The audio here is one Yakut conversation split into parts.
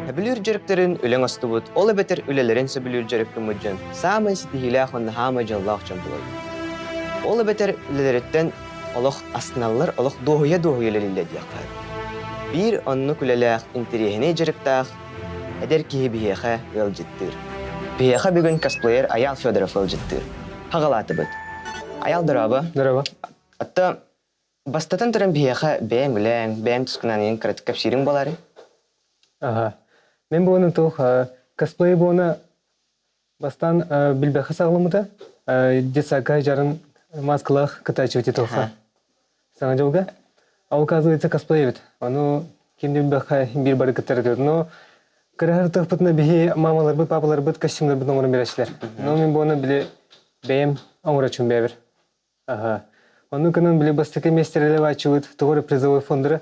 Сөбүлүүр дьарыктарын үлэҥ оҥостубут, ол эбэтэр үлэлэрин сөбүлүүр дьарыккыммыт дьон саамай ситиһиилээх уонна саамай дьоллоох дьон буолаллар. Ол эбэтэр үлэлэриттэн олох астыналлар, олох дуоһуйа-дуоһуйа үлэлииллэр диэххэ сөп. Биир оннук үлэлээх, интэриэһинэй дьарыктаах эдэр киһи биһиэхэ ыалдьыттыыр. Биһиэхэ бүгүн косплеер Айаал Федоров ыалдьыттыыр. Хаҕалаатыбыт. Айаал, дорообо. Дорообо. Оттон бастатан туран биһиэхэ бэйэҥ үлэҥ, бэйэҥ тускунан иһин кыратык кэпсиириҥ буолаарай? Аха. Мин буону туох косплей буона бастаан билбэххэ саҕаламмыта. Детсадка дьарын маскалаах кытааччы туохха Саҥа дьылга. А оказывается, косплей эбит. Ону ким да билбэххэ биир бары кыттар. Но кыраһар биһи мамаларбыт, папаларбыт костюмнарбытын оҥорон биэрээччилэр. Но мин буона били бэйэм оҥороччум бэйэбэр. Аха. Ону гынан били бастакы миэстэлэрэ тугу эрэ призовой фондара.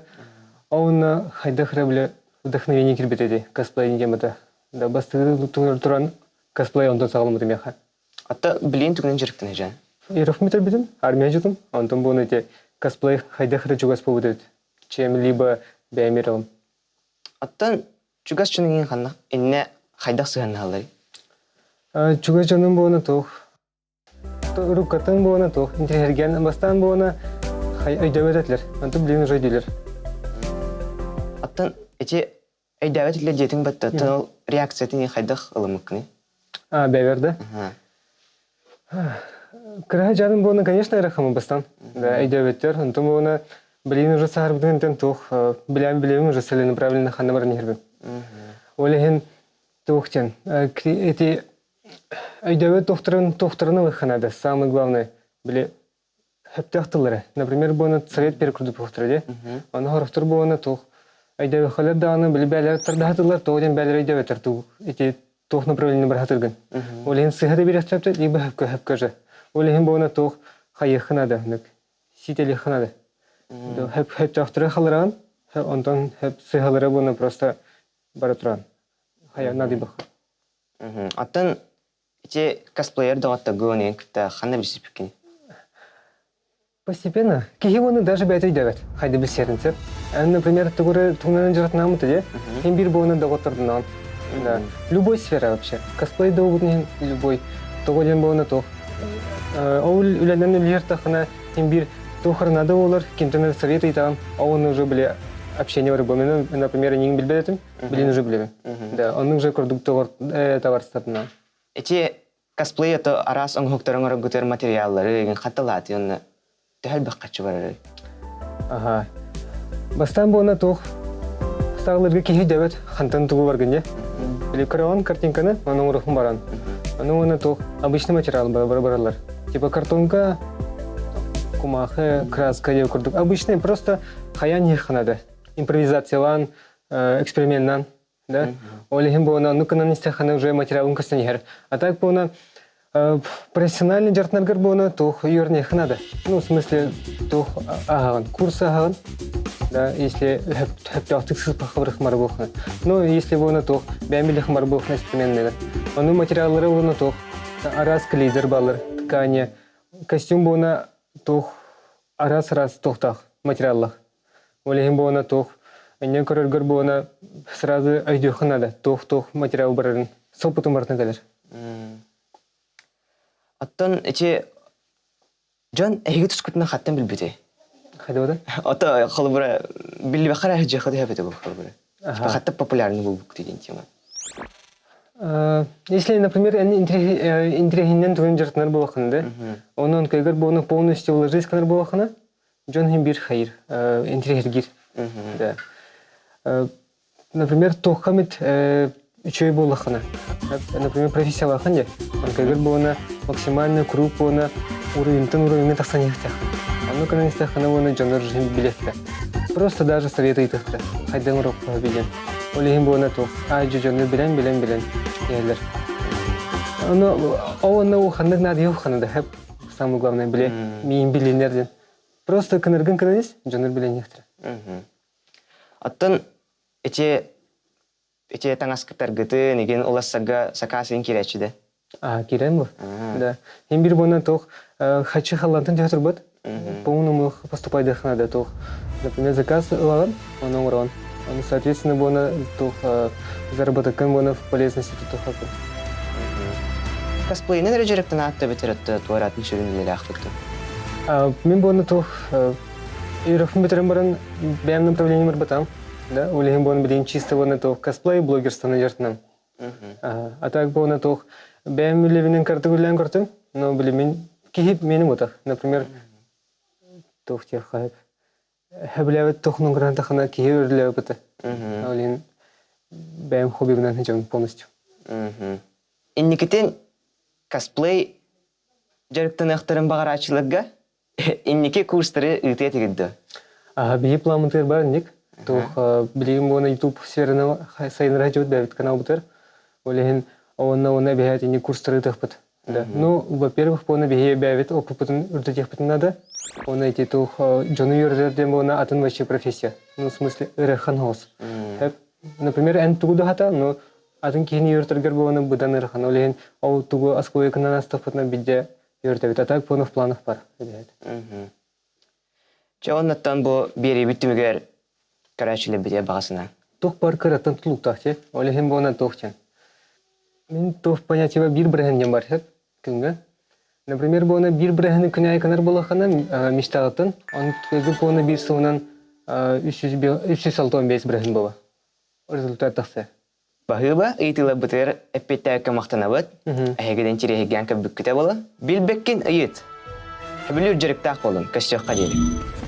Онно хайдах эрэ били вдохновение киирбит эти косплей темата. Да бастакы туран косплей онтон саҕаламмытым миэхэ. Ата билиэн түгэнин дьарыктана дьэ. Ерохмит бүтүн, армия дьутум, онтон буону ити косплей хайдах эрэ чугас буолбут эбит. Чем либо бэйэм эрэлим. Оттон чугас дьонуҥ ханна иннэ хайдах сыһыаннаһалларый? Чугас дьонум буону туох Руккатын буона туох интириэһиргээн бастаан буона өйдөбөт этилэр. Онтон билигин уже өйдүүлэр. Оттон ити өйдөөбөт этилэр диэтиҥ батта, оттон ол реакциятын хайдах ылыммыккыный? А, бэбэр да? Кыраһа дьаным буона, конечно, эрэ бастан. Да, өйдөөбөттөр. Онтон буона билигин уже саһарбытын туох билэм билэбин уже целенаправленно ханна баран иһэрбин. Ол иһин туох диэн эти өйдөбөт туохтарын туохтарын ылыахха наада. Самое главное, били сөптөөх тыллары. Например, буона совет перекрутуохтара дии. Ону хорохтор буона туох өйдөбөхөлөр даҕаны били бээлэр тардаһатылар тоҕо диэн бээлэр өйдөбөтөр тугу ити туох направление барахатыргын. Ол иһин сыһа да бириэхтээптэр либо хөпкө хөпкө Ол иһин буона туох хайыахха наада сиитэлиэххэ наада. Хөп хөптөөхтөрө халыраан, онтон хөп сыһалара буона просто бара туран хайа надыйбах. Оттон ити косплеер доҕотторгун эҥин кытта ханна билсиппиккиний? Постепенно. Киһи уону даже бэйэтэ өйдөөбөт. Хайда билсиэрин сөп. Например, тугуры тугунан дьарыктанаамыт дии. Хин биир буолуна доҕоттордунаан. Да. Любой сфера вообще. Косплей да угутун иһин любой. Тоҕо диэн буолуна туох. Ол үлэнэн үлүһэр тахына хин биир туохарына буолар, кимтэн совет ыйтаҕын, ол уже били общение бар бу. Например, эйигин билбэт этим, билин уже билэбин. Да, оннук же курдук товарстарынан. Ити косплей это араас оҥоһуктары оҥороргутугар материаллары игин хатталааты уонна төһө элбэх харчы барарый? Аха. Бастаан буона туох саҕалыырга киһи дөбөт хантан тугу баргын дьэ. Или көрөҕүн картинканы, ону оҥоруохун баран. Ону уонна туох обычный материал бараллар. Типа картонка, кумаахы, краска диэн курдук. Обычный просто хайаан иһиэххэ наада. Импровизациялаан, эксперименнан да. Ол иһин буона оннук гынан истэххинэ уже материалын көстөн иһэр. А так буона профессиональный дьарыктанаргар буона туох үөрниэххэ надо. Ну, в смысле, туох ааһаҕын, курс ааһаҕын, да, если хөптөөхтүк сыспахха барыхмар буолхана. Ну, если буона туох бэйэм билихмар буолхана эксперименныгар. Ону материаллары буона туох араас клейдер баллар, ткани, костюм буона туох араас-араас туохтаах материаллаах. Ол иһин буона туох инньэ көрөргөр буона сразу өйдүөххэ наада туох-туох материал барарын соппутун барытын кэлэр. Оттон ити дьон эһиги тускутунан хаттан билбитий? Хайдабыта? Ото холобура биллибэххэ эрэ дьиэхэ түһэбитэ бу холобура. Типа хатта популярный буолбукты диэн тема. Если, например, интриһиннэн тугун дьарыктанар буолаххына да, онон кыйгар буону полностью вложись гынар буолаххына, дьон иһин биир хайыр, интриһиргир. Да. Например, туохха эмит үчүгэй буоллаххына, например, профессиялааххын дии, онкайгар буолана максимально круг буолана уровеньтан уровеҥҥа тахсан иһиэхтээххин. Онно кынан истэххинэ уонна дьоннор жизнь билиэхтэрэ. Просто даже совет ыйытыахтара. Хайдах оҥоруохха билэн. Ол иһин буолана туох, аа дьэ дьону билэн билэн билэн иһэллэр. Ону ол онно улаханнык наадыйа улахана да хэп самое главное биле миин билинер диэн. Просто кыныргын кынанис дьоннор билиниэхтэрэ. Оттон ити ити таҥаскытаргытын игин улассарга сакаас иин киирээччи да? А, киирэн бу. Да. Хин бир буонан туох хачы халлантан түһэ турбат. По-моему, поступайдыхына да туох. Например, заказ ылаҕын, ону оҥороҕун. Ону, соответственно, буона туох заработоккын буона в полезности тутуохха. Косплейинэн эрэ дьарыктанаат да эбэтэр туоратын сүрүн үлэлээхпит дуо? Мин буона туох үөрэхпин бүтэрэн баран бэйэм направлением барбатам. Да, ол иһин буона билигин чисто буона туох косплей блогерствоны дьарыктанам. А так буона туох бэйэм үлэбинэн картык үлэлээн көртүм, но билимин киһи миэним утах. Например, туох диэххэ Сөбүлээбит туохунан гранта киһи өрүлээбит. Ол иһин бэйэм хоббибынан сылдьабын полностью. Инникитин косплей дьарыктаныахтарын баҕарааччыларга инники курстары ыытыа этигит дуо? Биһи планмытыгар бар инник. Туох билигин буона YouTube сфераны сайыннара сылдьыбыт бэйэбит каналбытыгар. Ол иһин онно онно эбэһээт инник курстары ыытыахпыт. Да. Ну, во-первых, буона биһи бэйэбит опыппытын үрдэтиэхпитин надо. Уонна ити туох дьону үөрэтэр диэн буона атын вообще профессия. Ну, в смысле, ыарахан соҕус. Например, эн тугу да хата, но атын киһини үөрэтэргэр буона быдан ыарахан. Ол иһин ол тугу оскуолакынан астахпытына бидде үөрэтэбит. А так буона в планах бар. Чэ, оннуттан бу биэриибит түмүгэр көрөөччүлэрбитигэр баҕасына. Туох бар кыраттан тутулуктаах дии. Ол иһин буона туох диэн. Мин туох понятиеба биир быраһын диэн бар сөп күҥҥэ. Например, буона биир быраһыны күн аайы кынар буоллаххына мечтаҕыттан, он буона биир сылынан 365 быраһын буола. Результат тахса. Баһыыба ыйытыыларбытыгар эппиэттээбиккэ махтанабыт. Эһигидин интириэһиргээн көрбүккүтэ буолан. Билбэккин ыйыт. Сөбүлүүр дьарыктаах буолун, көрсүөххэ диэри.